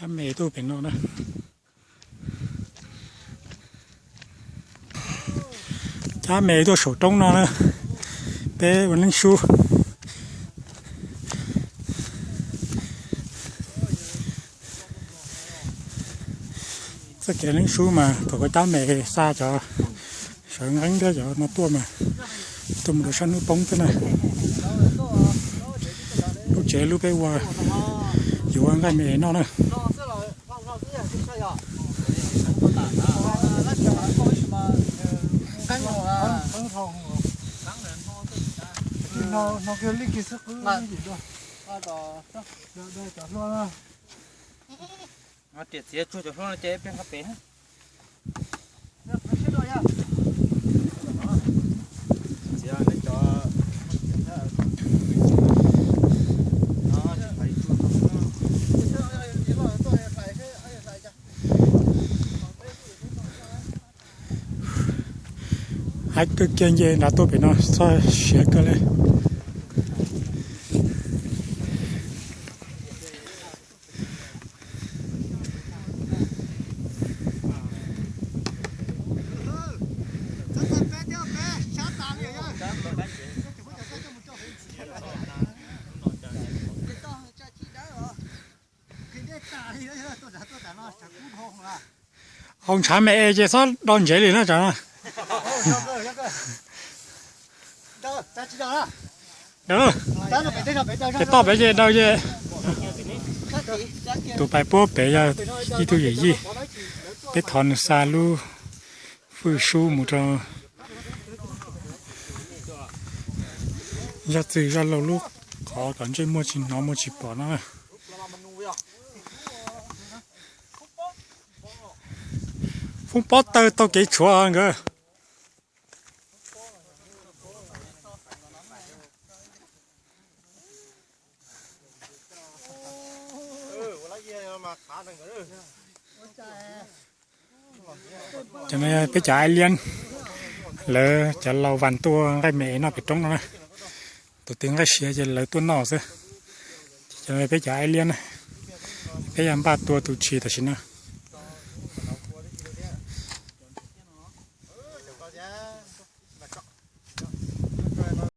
Cab me tuaj pem no na. Cab me tuaj saum roob no na. Peb ua neeb sub. Txoj kev neeb sub mas thaum koj cab me xa cov sawv nqeeb thiab cov no tuaj mas tuaj mus rau sab hnub poob thiab na. Lub tsev lub peb ua, yuav ua nqaij me es noj na. Riam txiav tsuag cov hlua no ces peb nqa pem. Haib kawg kiag, nce nrad tuaj pem no txhob siav kawg li. Haus ntshav me es ces txhob do ntsev li na tsam no. Ces toj pem ces daws ces. Tus pais puab pem yog ib tug yawm yij, peb thov nws xa lub fwj sub mus rau Zaj Txwg Zaj Lauj lub qhov kom ntsej muag tsis hnov muag tsis pom no na. Foob pob tawg tau kev tshuav nkawd. Cov no peb cov aib liab, lawv cov laus vas tuaj nqaij me es noj pem roob no na. Tus twg nqaij siav ces lawv tuaj noj xwb. Cov no peb cov aib liab na, peb yog npaj tua tus tshis tam sim no.